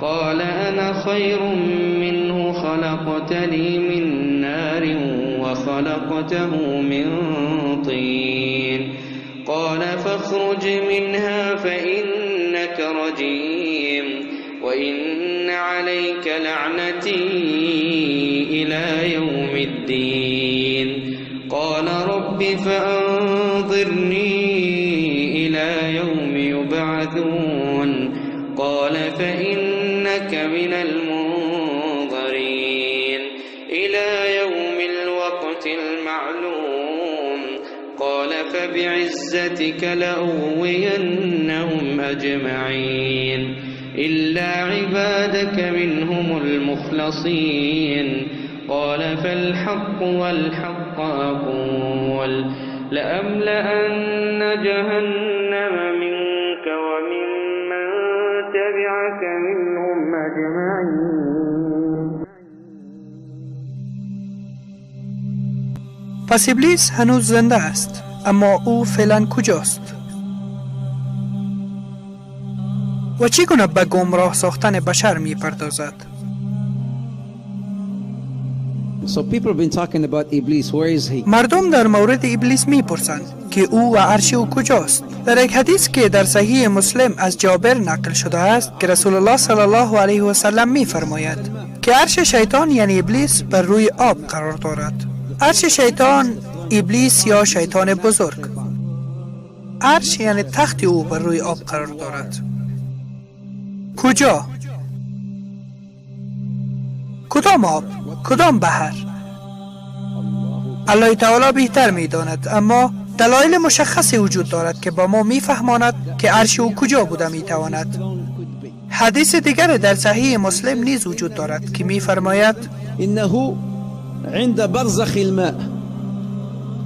قال أنا خير منه خلقتني من نار وخلقته من طين. قال فاخرج منها فإنك رجيم وإن عليك لعنتي إلى يوم الدين. قال رب فأنظرني إلى يوم يبعثون. قال فإنك من المنظرين إلى يوم الوقت المعلوم. قال فبعزتك لأغوينهم أجمعين إلا عبادك منهم المخلصين. قال فالحق والحق أقول لأملأن جهنم منك وممن تبعك منهم أجمعين. پس ابلیس هنوز زنده است، اما او فعلا کجاست؟ و چگونه به گمراه ساختن بشر می پردازد؟ So people have been talking about Iblis. Where is he? مردم در مورد ابلیس میپرسند که او و عرش او کجاست. در یک حدیث که در صحیح مسلم از جابر نقل شده است که رسول الله صلی الله علیه و سلم میفرماید که عرش شیطان یعنی ابلیس بر روی آب قرار دارد. عرش شیطان، ابلیس یا شیطان بزرگ، عرش یعنی تخت او بر روی آب قرار دارد. کجا؟ کدام آب؟ کدام بحر؟ الله تعالی بهتر می داند، اما دلایل مشخصی وجود دارد که با ما میفهماند که عرش او کجا بوده می تواند. حدیث دیگر در صحیح مسلم نیز وجود دارد که میفرماید إنه عند برزخ الماء.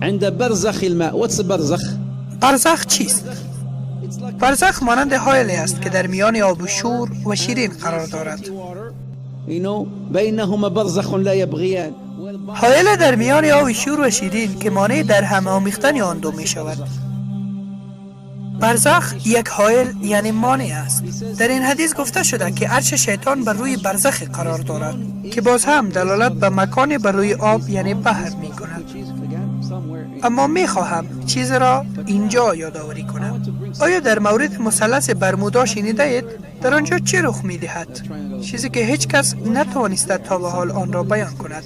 عند برزخ الماء. What's برزخ? برزخ چیست؟ برزخ مانند حایلی است که در میان آب شور و شیرین قرار دارد. بينهما برزخ لا يبغيان. حایل در میان آب شور و شیرین که مانع در هم آمیختن آن دو می شود. برزخ یک حایل یعنی مانع است. در این حدیث گفته شده که عرش شیطان بر روی برزخ قرار دارد که باز هم دلالت به مکان بر روی آب یعنی بحر می کند. اما می خواهم چیز را اینجا یادآوری کنم. آیا در مورد مثلث برمودا شنیده اید؟ در آنجا چه رخ می دهد؟ چیزی که هیچ کس نتوانسته تا به حال آن را بیان کند.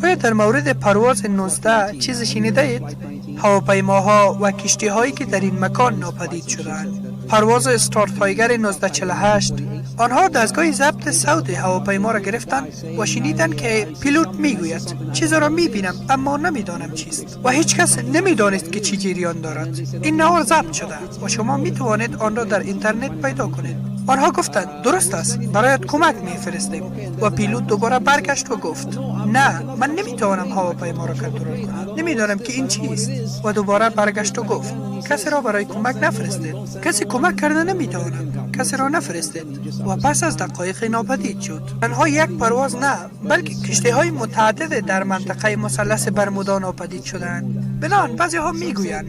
آیا در مورد پرواز 19 چیز شنیده اید؟ هواپیماها و کشتی هایی که در این مکان ناپدید شدند. پرواز استار تایگر 1948، آنها دستگاه ضبط صوت هواپیما را گرفتند و شنیدند که پیلوت میگوید چیزی را میبینم اما نمیدانم چیست و هیچ کس نمیدانست که چی جریان دارد. این نوار ضبط شده و شما میتوانید آن را در اینترنت پیدا کنید. آنها گفتند درست است، برایت کمک میفرستیم. و پیلوت دوباره برگشت و گفت نه، من نمیتوانم هواپیما را کنترل کنم، نمیدانم که این چیست. و دوباره برگشت و گفت کسی را برای کمک نفرستید، کسی کمک کرده نمیتواند، کسی را نفرستید. و پس از دقایق ناپدید شد. تنها یک پرواز نه، بلکه کشتی های متعدد در منطقه مثلث برمودا ناپدید شدند. بنابراین بعضی ها میگویند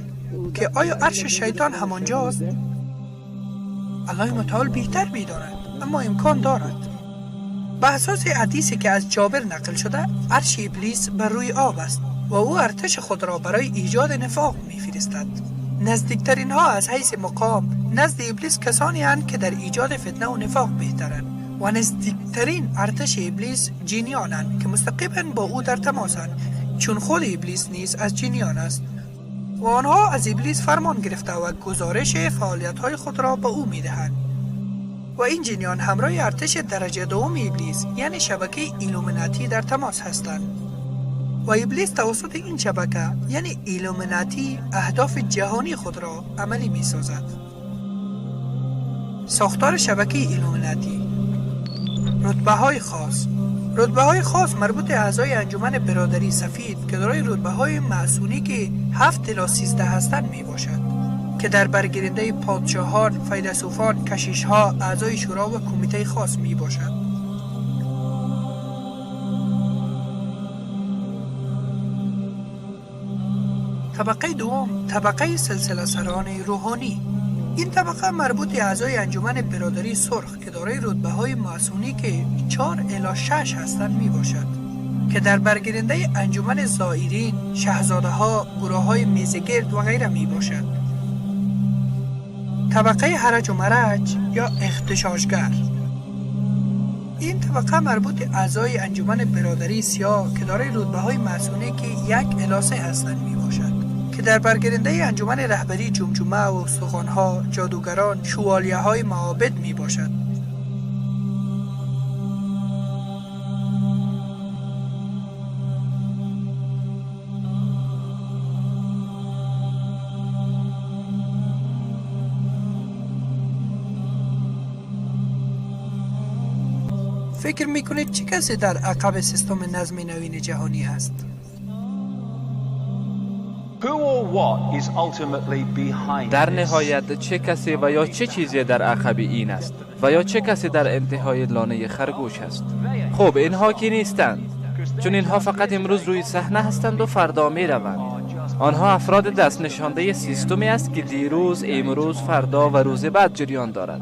که آیا عرش شیطان همانجاست؟ الله متعال بهتر میداند، اما امکان دارد. به اساس حدیثی که از جابر نقل شده، عرش ابلیس بر روی آب است و او ارتش خود را برای ایجاد نفاق میفرستد. نزدیکترین ها از حیث مقام نزد ابلیس کسانی هستند که در ایجاد فتنه و نفاق بهترند و نزدیکترین ارتش ابلیس جنیانند که مستقیما با او در تماسند، چون خود ابلیس نیز از جنیان است و آنها از ابلیس فرمان گرفته و گزارش فعالیت های خود را به او میدهند. و این جنیان همراه ارتش درجه دوم ابلیس یعنی شبکه ایلومیناتی در تماس هستند و ابلیس توسط این شبکه یعنی ایلومیناتی اهداف جهانی خود را عملی می سازد. ساختار شبکه ایلومیناتی. رتبه های خاص. رتبه های خاص مربوط اعضای انجمن برادری سفید که دارای رتبه های معصونی که 7 الی 13 هستند می باشد که در برگیرنده پادشاهان، فیلسوفان، کشیشها، اعضای شورا و کمیته خاص می باشد. طبقه دوم، طبقه سلسله سران روحانی. این طبقه مربوط اعضای انجمن برادری سرخ که دارای رتبه های ماسونی که 4 الی 6 هستند می باشد که در برگیرنده انجمن زائرین، شاهزاده ها، گروه های میزگرد و غیره می باشد. طبقه هرج و مرج یا اغتشاشگر. این طبقه مربوط اعضای انجمن برادری سیاه که دارای رتبه های ماسونی که 1 الی 3 هستند می باشد که در برگیرنده انجمن رهبری جمجمه و استخوان‌ها، جادوگران، شوالیه های معابد می باشد. فکر می کنید چه کسی در عقب سیستم نظم نوین جهانی است؟ در نهایت چه کسی و یا چه چیزی در عقب این است و یا چه کسی در انتهای لانه خرگوش است؟ خب اینها که نیستند، چون اینها فقط امروز روی صحنه هستند و فردا می روند. آنها افراد دست نشانده سیستمی است که دیروز، امروز، فردا و روز بعد جریان دارد.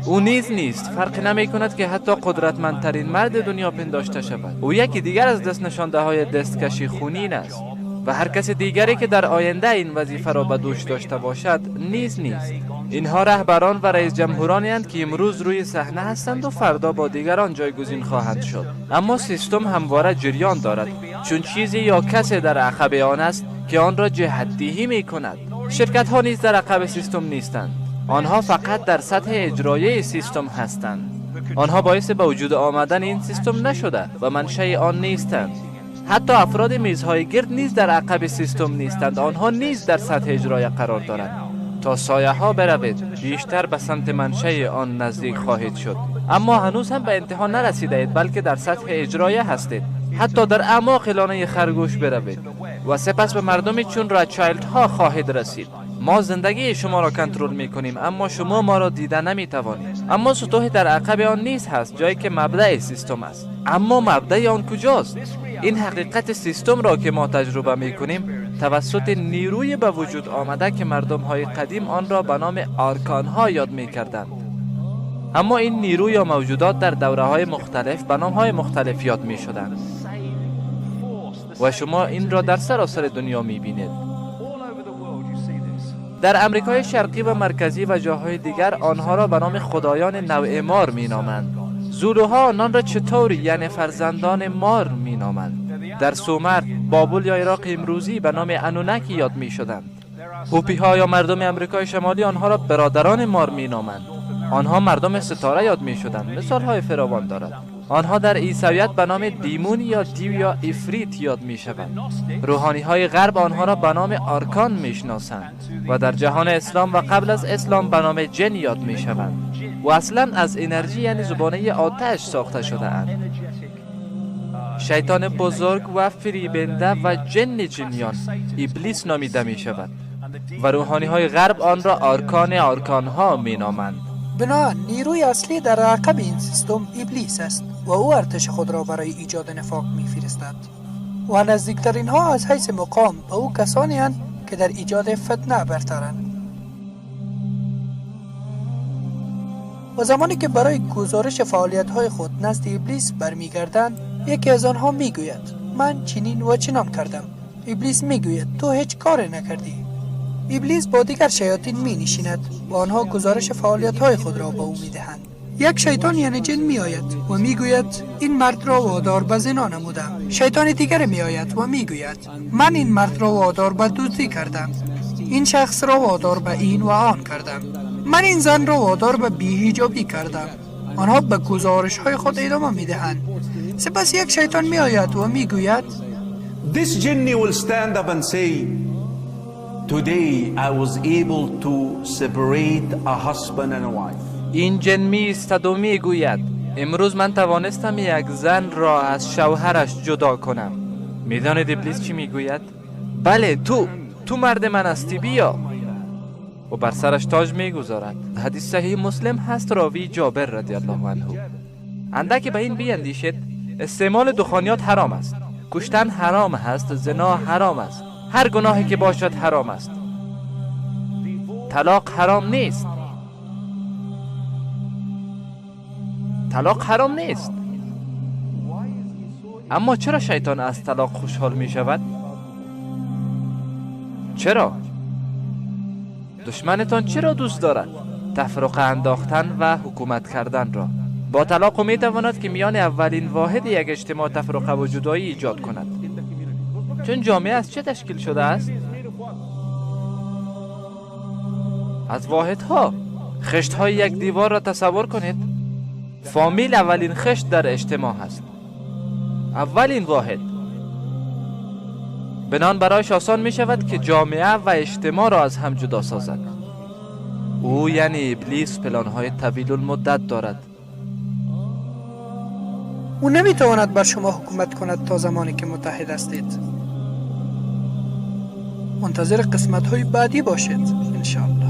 او نیز نیست. فرق نمی کند که حتی قدرتمندترین مرد دنیا پنداشته شود. او یکی دیگر از دست نشانده های دستکشی خونین است و هر کس دیگری که در آینده این وظیفه را به دوش داشته باشد نیز نیست. اینها رهبران و رئیس جمهورانی اند که امروز روی صحنه هستند و فردا با دیگران جایگزین خواهند شد. اما سیستم همواره جریان دارد، چون چیزی یا کسی در عقب آن است که آن را جهت‌دهی می کند. شرکت ها نیز در عقب سیستم نیستند. آنها فقط در سطح اجرایی سیستم هستند. آنها باعث به وجود آمدن این سیستم نشده و منشأ آن نیستند. حتی افراد میزهای گرد نیز در عقب سیستم نیستند. آنها نیز در سطح اجرای قرار دارند. تا سایه ها بروید بیشتر به سمت منشأ آن نزدیک خواهید شد، اما هنوز هم به انتها نرسیده اید، بلکه در سطح اجرای هستید. حتی در اعماق لانه خرگوش بروید و سپس به مردمی چون راچایلد ها خواهید رسید. ما زندگی شما را کنترل می کنیم، اما شما ما را دیده نمی توانید. اما سطوح در عقب آن نیز هست، جایی که مبدأ سیستم است. اما مبدأ آن کجاست؟ این حقیقت سیستم را که ما تجربه می کنیم توسط نیروی به وجود آمده که مردم های قدیم آن را به نام آرکان ها یاد می کردند. اما این نیرو یا موجودات در دوره های مختلف به نام های مختلف یاد می شدند و شما این را در سراسر دنیا می بینید. در امریکای شرقی و مرکزی و جاهای دیگر آنها را به نام خدایان نوع مار می نامند. زولوها آنان را چطوری یعنی فرزندان مار می نامند. در سومر، بابل یا عراق امروزی به نام انونکی یاد می شدند. هوپی ها یا مردم امریکای شمالی آنها را برادران مار می نامند. آنها مردم ستاره یاد می شدند. مثال های فراوان دارد. آنها در عیسویت به نام دیمون یا دیو یا افریت یاد می شوند. روحانی های غرب آنها را به نام آرکان می شناسند و در جهان اسلام و قبل از اسلام به نام جن یاد می شوند و اصلا از انرژی یعنی زبانه آتش ساخته شده اند. شیطان بزرگ و فریبنده و جن جنیان ابلیس نامیده می شود و روحانی های غرب آن را آرکان آرکان ها می نامند. بنابراین نیروی اصلی در عقب این سیستم ابلیس است و او ارتش خود را برای ایجاد نفاق میفرستد و نزدیکترین ها از حیث مقام به او کسانی هستند که در ایجاد فتنه برترند. و زمانی که برای گزارش فعالیت های خود نزد ابلیس برمیگردند، یکی از آنها میگوید من چنین و چنان کردم. ابلیس میگوید تو هیچ کاری نکردی. ابلیس با دیگر شیاطین می نشیند و آنها گزارش فعالیت های خود را به او می دهند. یک شیطان یعنی جن می آید و می گوید این مرد را وادار به زنا نمودم. شیطان دیگر می آید و می گوید من این مرد را وادار به دزدی کردم. این شخص را وادار به این و آن کردم. من این زن را وادار به بی‌حجابی کردم. آنها به گزارش های خود ادامه می دهند. سپس یک شیطان می آید و می گوید This jinni will stand up and say, Today I was able to separate a husband and a wife. این جن می ایستد و می گوید امروز من توانستم یک زن را از شوهرش جدا کنم. میدانید ابلیس چی می گوید؟ بله تو مرد من هستی، بیا. و بر سرش تاج می گذارد. حدیث صحیح مسلم هست، راوی جابر رضی الله عنه. اندکی به این بیندیشید، استعمال دخانیات حرام است، کشتن حرام است، زنا حرام است، هر گناهی که باشد حرام است. طلاق حرام نیست. طلاق حرام نیست. اما چرا شیطان از طلاق خوشحال می شود؟ چرا؟ دشمنتان چرا دوست دارد؟ تفرقه انداختن و حکومت کردن را. با طلاق می تواند که میان اولین واحد یک اجتماع تفرقه و جدایی ایجاد کند. چون جامعه از چه تشکیل شده است؟ از واحدها. خشت‌های یک دیوار را تصور کنید. فامیل اولین خشت در اجتماع است، اولین واحد. بنان برایش آسان می شود که جامعه و اجتماع را از هم جدا سازد. او یعنی ابلیس پلان‌های طویل المدت دارد. او نمی تواند بر شما حکومت کند تا زمانی که متحد هستید. منتظر قسمت های بعدی باشید انشاءالله.